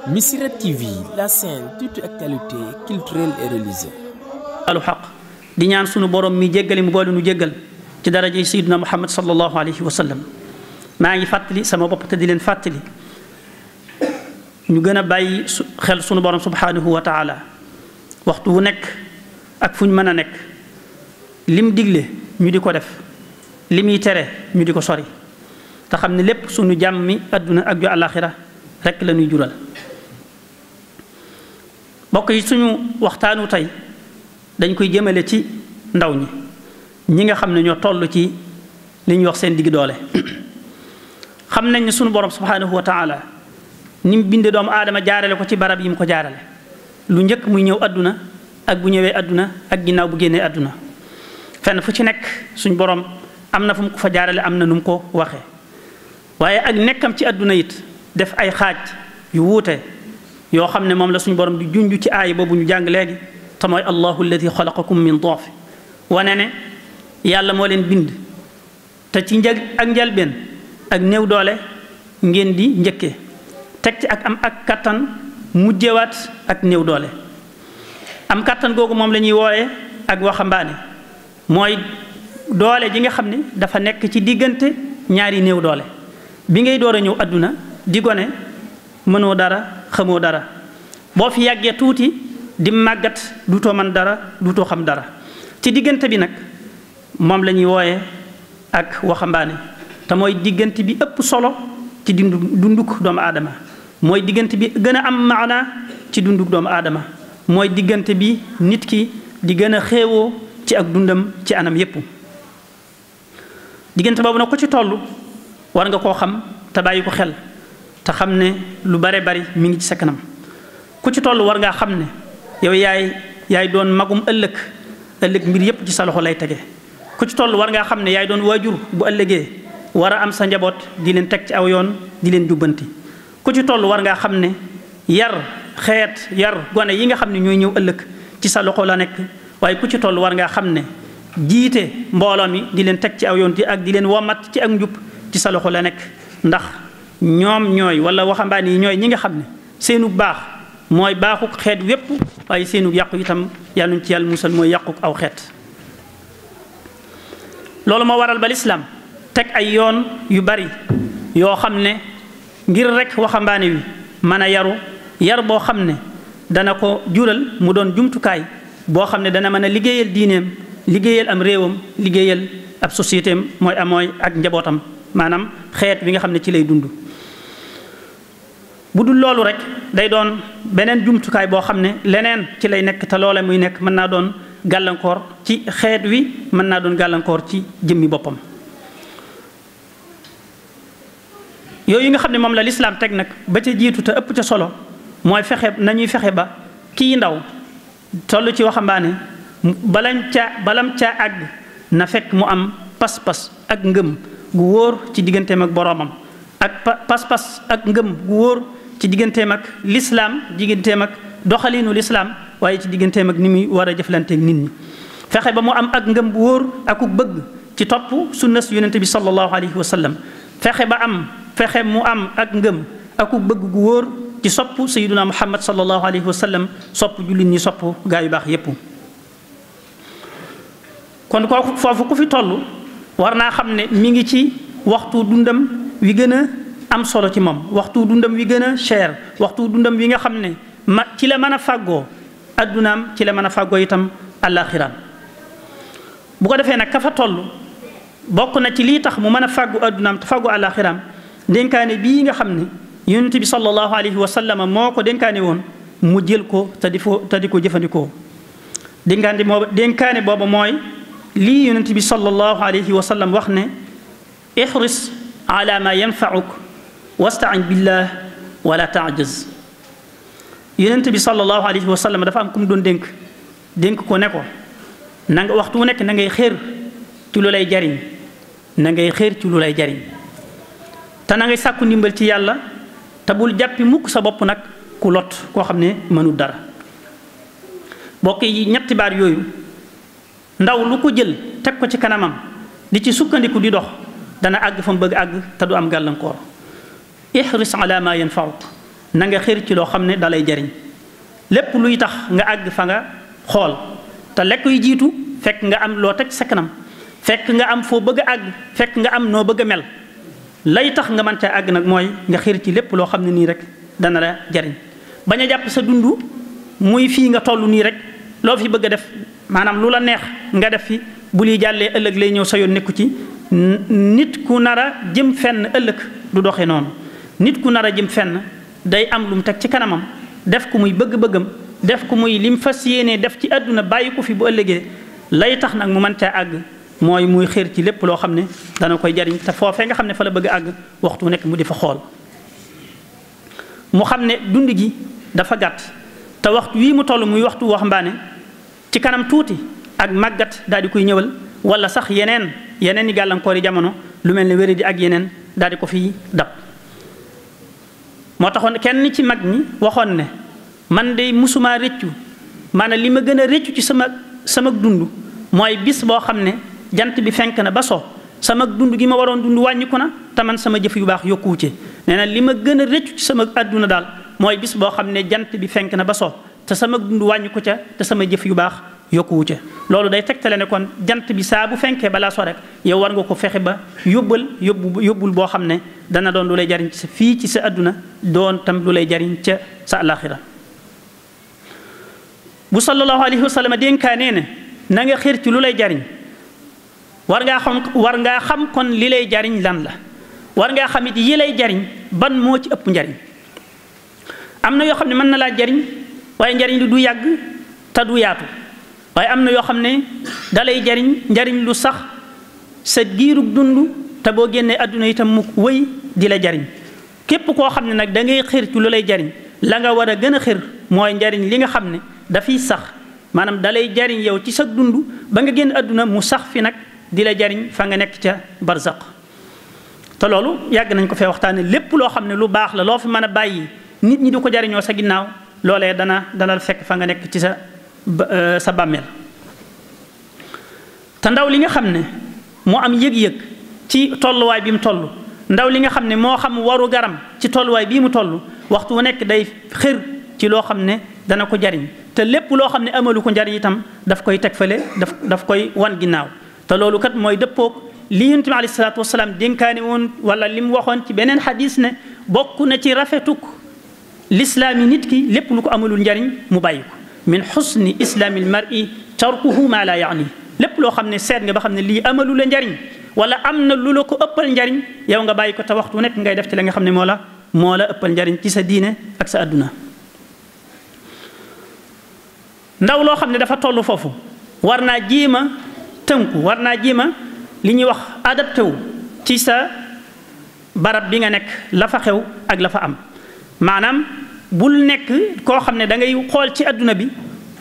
Missirah TV, la chaîne toute actualité culturelle et religieuse. alu xaq di ñaan sunu borom mi jéggali mu boole nu jéggal ci daraja sayyidina Muhammad sallallahu alayhi wa sallam maa ngi fàttali sama bopp te di leen fàttali ñu gën a bàyyi xel sunu borom subhanahu wa taala waxtu wu nekk ak fu ñu mën a nekk lim digle ñu di ko def li muy tere ñu di ko sori te xam ne lépp sunu jàmmi adduna ak ju àllaaxira rekk la ñuy jural. bokk yi suñu waxtaanu tey dañ koy jëmale ci ndaw ñi nga xam ne ñoo toll ci li ñuy wax seen digg doole. xam nañ ne sunu borom subhanahu wa taala ni mu bindee doomu aadama jaarale ko ci barab yi mu ko jaarale lu njëkk muy ñëw adduna ak bu ñëwee adduna ak ginnaaw bu génnee adduna fenn fu ci nekk suñu borom am na fu mu ko fa jaarale am na nu mu ko waxee waaye ak nekkam ci adduna it def ay xaaj yu wuute yoo xam ne moom la suñu borom di junj ci aay boobu ñu jàng léegi te mooy allahu alladi xalaqakum min daaf wane ne yàlla moo leen bind te ci njalbeen ak néew doole ngeen di njëkkee teg ci ak am ak kattan mujjewaat ak néew doole am kattan googu moom la ñuy wooye ak waxambaane mooy doole ji nga xam ne dafa nekk ci diggante ñaari néew doole bi ngay door a ñëw adduna di gone mënoo dara xamoo dara boo fi yàggee tuuti di màggat duutoo mën dara duutoo xam dara ci diggante bi nag moom la ñuy wooye ak waxambaane te mooy diggante bi ëpp solo ci dunduk doomu aadama mooy diggante bi gën a am maana ci dunduk doomu aadama mooy diggante bi nit ki di gën a xéewoo ci ak dundam ci anam yépp diggante boobu nag ku ci toll war nga koo xam te bàyyi ko xel te xam ne lu bare bari mi ngi ci sa kanam ku ci toll war ngaa xam ne yow yaay doon magum ëllëg mbir yépp ci sa loxo lay tege ku ci toll war ngaa xam ne yaay doon waajur bu ëllëgee war a am sa njaboot di leen teg ci aw yoon di leen jubbanti ku ci toll war ngaa xam ne yar gone yi nga xam ne ñooy ñëw ëllëg ci sa loxo la nekk waaye ku ci toll war ngaa xam ne jiite mbooloo mi di leen teg ci aw yoon ak di leen womat ci ak njub ci sa loxo la nekk ndax ñoom ñooy wala waxambaane yi ñooy ñi nga xam ne seenu baax mooy baaxuk xeet wépp waaye seenu yàqu itam yàlla ci yàlla musal mooy yàquk aw xeet loolu moo waral ba lislaam teg ay yoon yu bari yoo xam ne ngir rek waxambaane wi mën a yar boo xam ne dana ko jural mu doon jumtukaay boo xam ne dana mën a liggéeyal diineem liggéeyal am réewam liggéeyal ab sociétéem mooy ak njabootam maanaam xeet wi nga xam ne ci lay dund bu dul loolu rek day doon beneen jumtukaay boo xam ne leneen ci lay nekk te loola muy nekk mën naa doon gàllankoor ci xeet wi mën naa doon gàllankoor ci jëmmi boppam yooyu nga xam ne moom la lislaam teg nag ba ca jiitu te ëpp ca solo mooy nañuy fexe ba kii ndaw toll ci waxambaane balam caa àgg na fekk mu am pas-pas ak ngëm gu wóor ci digganteem ak boroomam ak pas-pas ak ngëm gu wóor ci digganteem ak lislaam digganteem ak doxaliinu lislaam waaye ci digganteem ak ni muy war a jëflanteeg nit ñi fexe ba mu am ak ngëm bu wóor akuk bëgg ci topp sunnas yonente bi sallallahu alayhi wa sallam fexe mu am ak ngëm akuk bëgg gu wóor ci sopp sayyiduna muhammad sallallahu alayhi wa sallam sopp jullit ñi sopp gaa yu baax yépp kon kooku foofu ku fi toll war naa xam ne mi ngi ci waxtu dundam wi gën a am solo ci moom waxtu dundam wi gën a cher waxtu dundam wi nga xam ne ci la mën a fàggoo addunaam ci la mën a fàggoo itam àllaaxiraam bu ko defee nag ka fa toll bokk na ci lii tax mu mën a fàggu addunaam te fàggu àllaaxiraam dénkaane bii nga xam ne yonent bi sallallahu alayhi wa sallam moo ko dénkaane woon mu jël ko te di ko jëfandikoo dénkaane boobu mooy lii yonent bi sallallahu alayhi wa sallam wax ne ihris ala ma yanfauk wastain billah wala taajaz yonent bi sallallahu alayhi wa sallam dafa am ku mu doon dénk ko ne ko na nga waxtu wu nekk na ngay xéer ci lu lay jariñ te na ngay sàkku ndimbal ci yàlla te bul jàppi mukk sa bopp nag ku lot koo xam ne mënul dara bokk yi ñetti baat yooyu ndaw lu ko jël teg ko ci kanamam di ci sukkandiku di dox dana àgg fa mu bëgg àgg te du am gàllankoor ihris ala ma yanfauk na nga xër ci loo xam ne dalay jariñ lépp luy tax nga àgg fa nga xool te lekk yu jiitu fekk nga am loo teg sa kanam fekk nga am foo bëgg a àgg fekk nga am noo bëgg a mel lay tax nga mën caa àgg nag mooy nga xër ci lépp loo xam ne nii rek dana la jariñ bañ a jàpp sa dund muy fii nga toll nii rek loo fi bëgg a def maanaam lu la neex nga def fi bu liy jàllee ëllëg lay ñëw sa yoon nekku ci nit ku nar a jëm fenn ëllëg du doxee noonu nit ku nar a jëm fenn day am lu mu teg ci kanamam def ko muy bëgg-bëggam def ko muy lim fas yéenee def ci àdduna bàyyi ko fi bu ëllëgee lay tax nag mu mën caa àgg mooy muy xër ci lépp loo xam ne dana koy jariñ te foofee nga xam ne fa la bëgg a àgg waxtu nekk mu di fa xool mu xam ne dund gi dafa gàtt te waxtu wii mu toll muy waxtu waxambaane ci kanam tuuti ak màggat daal di koy ñëwal wala sax yeneen i gàllankoor yi jamono lu mel ne wéri di ak yeneen daal di ko fiy dab moo taxoon kenn ci mag ñi waxoon ne man de musuma rëccu maanaam li ma gën a rëccu ci sama dund mooy bis boo xam ne jant bi fenk na ba so sama dund gi ma waroon dund wàññiku na te man sama jëf yu baax yokkuwu ci nee na li ma gën a rëccu ci sama àdduna daal mooy bis boo xam ne jant bi fenk na ba so te sama dund wàññiku ca te sama jëf yu baax yokkuwu ca loolu day tegtale ne kon jant bi saa bu fenkee balaa so rek yow war nga ko fexe ba yóbbul boo xam ne dana doon lu lay jariñ ci sa fii ci sa àdduna doon tam lu lay jariñ ca sa àllaaxira bu sallallahu alayhi wa sallam dénkaanee ne na nga xër ci lu lay jariñ war ngaa xam kon li lay jariñ lan la war ngaa xam it yi lay jariñ ban moo ci ëpp njariñ am na yoo xam ne mën na laa jariñ waaye njariñ lu du yàgg te du yaatu waaye am na yoo xam ne dalay jariñ njariñ lu sax sa giirug dund te boo génnee àdduna itam mu wëy di la jariñ képp koo xam ne nag da ngay xër ci lu lay jariñ la nga war a gën a xër mooy njariñ li nga xam ne dafiy sax maanaam dalay jariñ yow ci sa dund ba nga génn àdduna mu sax fi nag di la jariñ fa nga nekk ca barzaq te loolu yàgg nañ ko fee waxtaane lépp loo xam ne lu baax la loo fi mën a bàyyi nit ñi di ko jariñoo sa ginnaaw loolee dana la fekk fa nga nekk ci sa bàmmeel te ndaw li nga xam ne moo am yëg-yëg ci tolluwaay bi mu toll ndaw li nga xam ne moo xam waru garam ci tolluwaay bii mu toll waxtu wu nekk day xër ci loo xam ne dana ko jariñ te lépp loo xam ne amalu ko njariñ itam daf koy teg fële daf koy wan ginnaaw te loolu kat mooy dëppoog li Yonent bi alayhi salaatu wasalaam dénkaani woon wala li mu waxoon ci beneen xadis ne bokk na ci rafetuk lislaami nit ki lépp lu ko amalul njariñ mu bàyyi ko min xusni islaamil mar'i tarkuhu ma la yaani lépp loo xam ne seet nga ba xam ne lii amalu la njariñ wala am na lu la ko ëppal njariñ yow nga bàyyi ko te waxtu nekk ngay def ci la nga xam ne moo la ëppal njariñ ci sa diine ak sa adduna ndaw loo xam ne dafa toll foofu war naa jéem a tënku war naa jéem a li ñuy wax adapté wu ci sa barab bi nga nekk la fa xew ak la fa am maanaam bul nekk koo xam ne da ngay xool ci adduna bi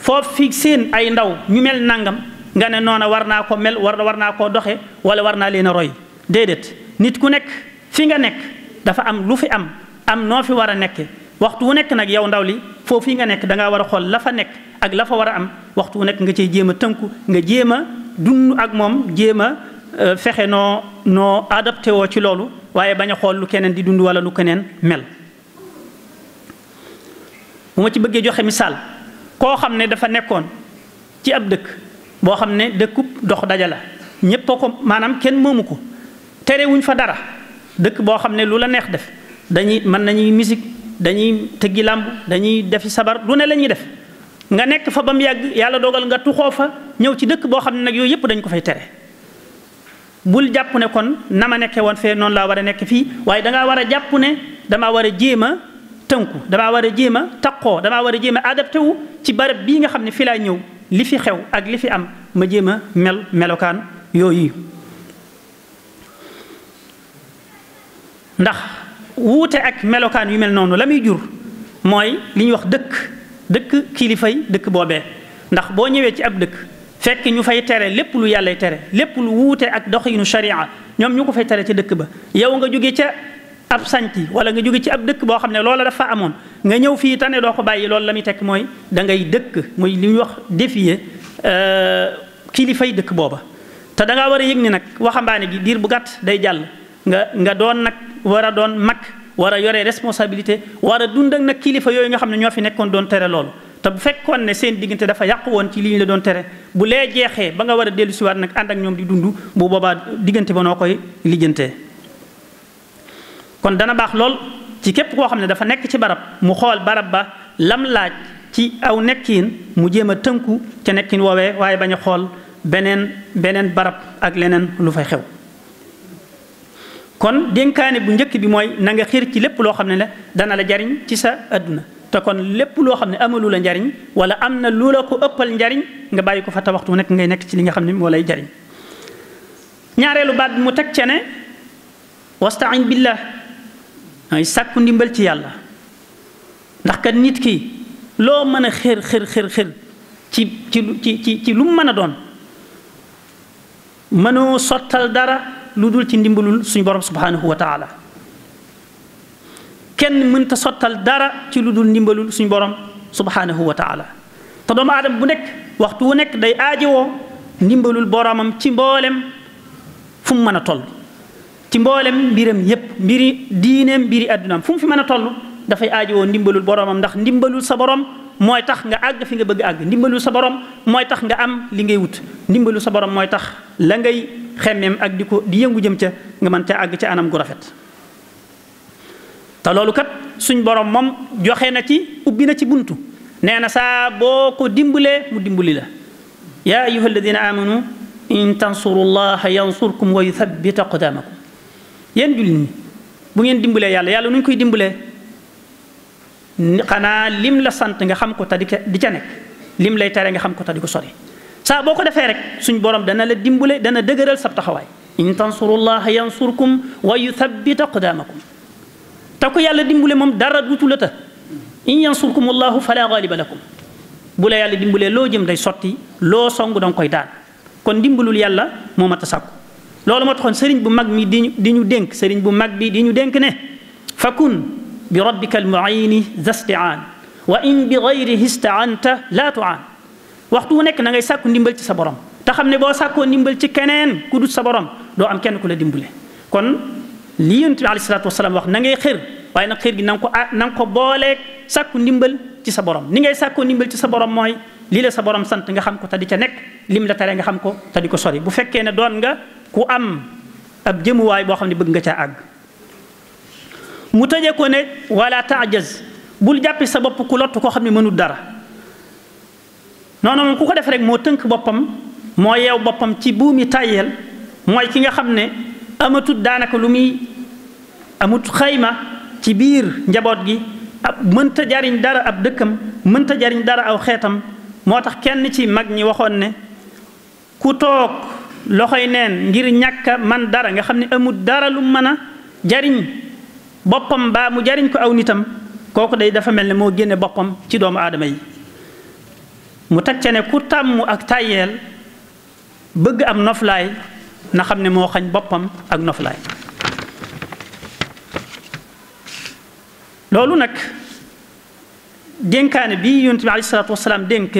foofu fi seen ay ndaw ñu mel nangam nga ne noona war naa ko mel war naa koo doxe wala war naa leen a roy déedéet nit ku nekk fi nga nekk dafa am lu fi am noo fi war a nekke waxtu wu nekk nag yow ndaw li foofu yi nga nekk da ngaa war a xool la fa nekk ak la fa war a am waxtu wu nekk nga cey jéem a tënku nga jéem a dund ak moom jéem a fexe noo adapté woo ci loolu waaye bañ a xool lu keneen di dund wala lu keneen mel bu ma ci bëggee joxe misaal koo xam ne dafa nekkoon ci ab dëkk boo xam ne dëkkub dox daja la ñépp a ko maanaam kenn moomu ko terewuñ fa dara dëkk boo xam ne lu la neex def mën nañuy musique dañuy tëggi làmb dañuy defi sabar lu ne la ñuy def nga nekk fa ba mu yàgg yàlla dogal nga tuxoo fa ñëw ci dëkk boo xam ne nag yooyu yëpp dañ ko fay tere bul jàpp ne kon na ma nekkee woon fee noonu laa war a nekk fii waaye dangaa war a jàpp ne damaa war a jéem a tënku damaa war a jéem a taqoo damaa war a jéem a adapté wu ci barab bii nga xam ne fi laa ñëw li fi xew ak li fi am ma jéem a melokaan yooyu ndax wuute ak melokaan yu mel noonu la muy jur mooy li ñuy wax dëkk kilifay dëkk boobee ndax boo ñëwee ci ab dëkk fekk ñu fay tere lépp lu yàllay tere lépp lu wuute ak doxinu sharia ñoom ñu ko fay tere ci dëkk ba yow nga jóge ca ab santi wala nga jóge ci ab dëkk boo xam ne loola dafa amoon nga ñëw fii tane doo ko bàyyi loolu la muy tekk mooy da ngay dëkk muy li ñuy wax défier kilifay dëkk booba te da ngaa war a yëg ni nag waxambaane gi diir bu gàtt day jàll nga doon nag war a doon mag war a yore responsabilité war a dund ak nag kilifa yooyu nga xam ne ñoo fi nekkoon doon tere loolu te bu fekkoon ne seen diggante dafa yàqu woon ci li ñu la doon tere bu lee jeexee ba nga war a dellu si waat nag ànd ak ñoom di dund bu boobaa diggante ba noo koy lijjantee. kon dana baax lool ci képp koo xam ne dafa nekk ci barab mu xool barab ba lam laaj ci aw nekkin mu jéem a tënku ca nekkin woowee waaye bañ a xool beneen barab ak leneen lu fay xew. kon dénkaane bu njëkk bi mooy na nga xiir ci lépp loo xam ne la dana la jariñ ci sa adduna te kon lépp loo xam ne amalu la njariñ wala am na lu la ko ëppal njariñ nga bàyyi ko fa te waxtu nekk ngay nekk ci li nga xam ne moo lay jariñ. ñaareelu baat bi mu teg ca ne wastain billah ay sàkku ndimbal ci yàlla ndax kat nit ki loo mën a xër ci lu mu mën a doon mënoo sottal dara lu dul ci ndimbalul suñu borom subhanahu wa taala kenn mënta sottal dara ci lu dul ndimbalul suñu borom subhanahu wa taala te doomu aadama bu nekk waxtu wu nekk day aajowoo ndimbalul boromam ci mboolem fu mu mën a toll ci mboolem mbiram yépp mbiri diineem mbiri addunaam fu mu fi mën a toll dafay aajowoo ndimbalul boromam ndax ndimbalul sa borom mooy tax nga àgg fi nga bëgg àgg ndimbalul sa borom mooy tax nga am li ngay wut ndimbalul sa borom mooy tax la ngay xemmeem ak di yëngu jëm ca nga mën ca àgg ca anam gu rafet. te loolu kat suñ borom moom joxe na ci ubbi na ci buntu nee na saa boo ko dimbalee mu dimbali la yaa ayyuha alladina amanu in tansurullaha yansurkum wa yuthabbit aqdamakum yéen jullit ñi bu ngeen dimbalee yàlla nu ñu koy dimbalee xanaa lim la sant nga xam ko te di ca nekk lim lay tere nga xam ko te di ko sori saa boo ko defee rek suñ borom dana la dimbale dana dëgëral sab taxawaay in tansurullaha yansurkum wa yuthabbit aqdamakum te ko yàlla dimbale moom dara duutu la ta in yansurkum allahu fala ghaliba lakum bu la yàlla dimbalee loo jëm day sotti loo song danga koy daan kon dimbalul yàlla moo mat a sàkku loolu moo taxoon sëriñ bu mag mi di ñu dénk sëriñ bu mag bi di ñu dénk ne fakun bi rabbika almuini zastiaan wa in bi gayrihi istaanta laa tuaan waxtu wu nekk na ngay sàkku ndimbal ci sa borom te xam ne boo sàkkoo ndimbal ci keneen ku dut sa borom doo am kenn ku la dimbale kon li Yonent bi alayhi salaatu wasalaam wax na ngay xër waaye nag xër gi na nga ko booleeg sàkku ndimbal ci sa borom ni ngay sàkkoo ndimbal ci sa borom mooy lii la sa borom sant nga xam ko te di ca nekk lim la tere nga xam ko te di ko sori bu fekkee ne doon nga ku am ab jëmuwaay boo xam ne bëgg nga caa àgg. mu tëjee ko ne wala taajaz bul jàppi sa bopp ku lott koo xam ne mënul dara noonu moom ku ko def rek moo tënk boppam moo yeew boppam ci buumi tàyyeel mooy ki nga xam ne amatut daanaka lu muy amut xayma ci biir njaboot gi mënta jariñ dara ab dëkkam mënta jariñ dara aw xeetam moo tax kenn ci mag ñi waxoon ne ku toog loxoy neen ngir ñàkka man dara nga xam ne amut dara lu mën a jariñ boppam baa mu jariñ ko aw nitam kooku day dafa mel ne moo génne boppam ci doomu aadama yi mu teg ca ne ku tàmm ak tàyyeel bëgg am noflaay na xam ne moo xañ boppam ak noflaay loolu nag dénkaane bi Yonent bi alayhi salaatu wasalaam dénk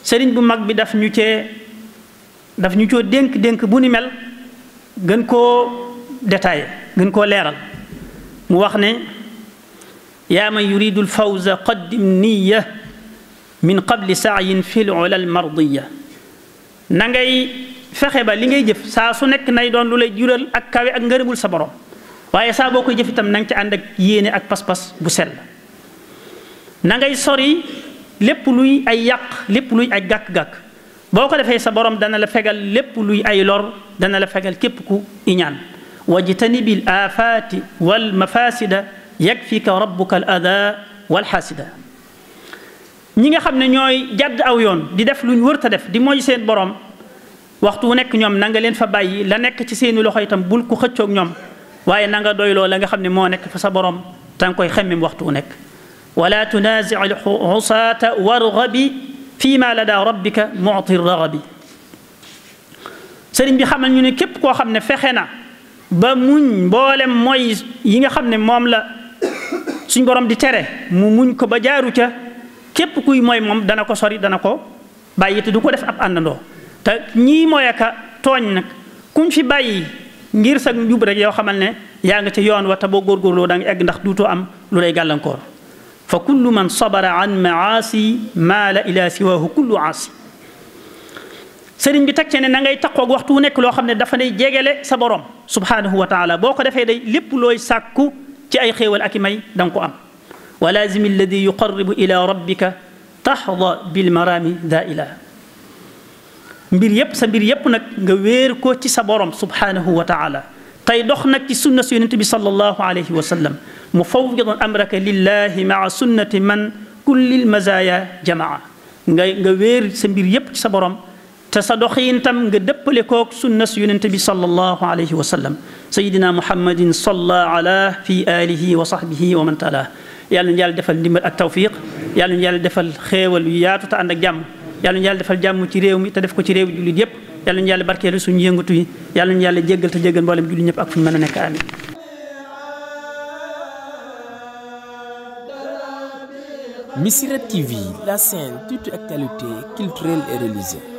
sëriñ bu mag bi daf ñu coo dénk bu ni mel gën koo détaillé gën koo leeral mu wax ne yaa man yuridu alfawza qaddim niya min qabli saayin fi lula almardiya na ngay fexe ba li ngay jëf saa su nekk nay doon lu lay jural ak kawe ak ngërëmul sa borom waaye saa boo koy jëf itam na nga ci ànd ak yéene ak pas-pas bu sell na ngay sori lépp luy ay yàq lépp luy ay gàkk-gàkk boo ko defee sa borom dana la fegal lépp luy ay lor dana la fegal képp ku iñaan wajtanibil afaati wal mafasida yakfika rabbuka al ada wal xaasida ñi nga xam ne ñooy jàdd aw yoon di def luñ wërta def di mooy seen borom waxtu wu nekk ñoom na nga leen fa bàyyi la nekk ci seeni loxo itam bul ko xëccoog ñoom waaye na nga doyloo la nga xam ne moo nekk fa sa borom te nga koy xemmem waxtu wu nekk wala tunazi al xusaata wargabi fii ma lada rabbika muti ragabi sëriñ bi xamal ñu ne képp koo xam ne fexe na ba muñ mboolem mooy yi nga xam ne moom la suñ borom di tere mu muñ ko ba jaaru ca képp kuy mooy moom dana ko sori dana ko bàyyi te du ko def ab àndandoo te ñii mooy aka tooñ nag kuñ fi bàyyi ngir sa njub rek yow xamal ne yaa nga ca yoon wa te boo góorgóorloo da nga egg ndax duutoo am lu lay gàllankoor fa kullu man sabara an maasi maala ila siwaahu kullu aasi sëriñ bi teg ci ne na ngay taqoog waxtu wu nekk loo xam ne dafa nay jegele sa borom subhanahu wa taala boo ko defee day lépp looy sàkku ci ay xéewal ak i may da nga ko am wa laazimi alladi yuqarribu ila rabbika taxda bil marami daa ila mbir yépp sa mbir yépp nag nga wéer ko ci sa borom subhanahu wa taala tey dox nag ci sunna su yonent bi sallallahu alayhi wa sallam mufawwidan amraka lillahi maa sunnati man kullil mazaya jamaa nga wéer sa mbir yépp ci sa borom te sa doxiin tam nga dëppale koog sunna su yonent bi sallallahu alayhi wa sallam sayidina muhammadin salla ala fi alihi wa sahbihi wa man tala yàlla ñu yàlla defal ndimbal ak tawfiq yàlla ñu yàlla defal xéewal yu yaatu te ànd ak jàmm yàlla ñu yàlla defal jàmm ci réew mi te def ko ci réew jullit yépp yàlla ñu yàlla barkeelu suñu yëngatu yi yàlla ñu yàlla jéggal te jéggal mboolem jullit ñëpp ak fu ñu mën a nekk amin Missirah TV, la chaîne toute actualité culturelle et religieuse.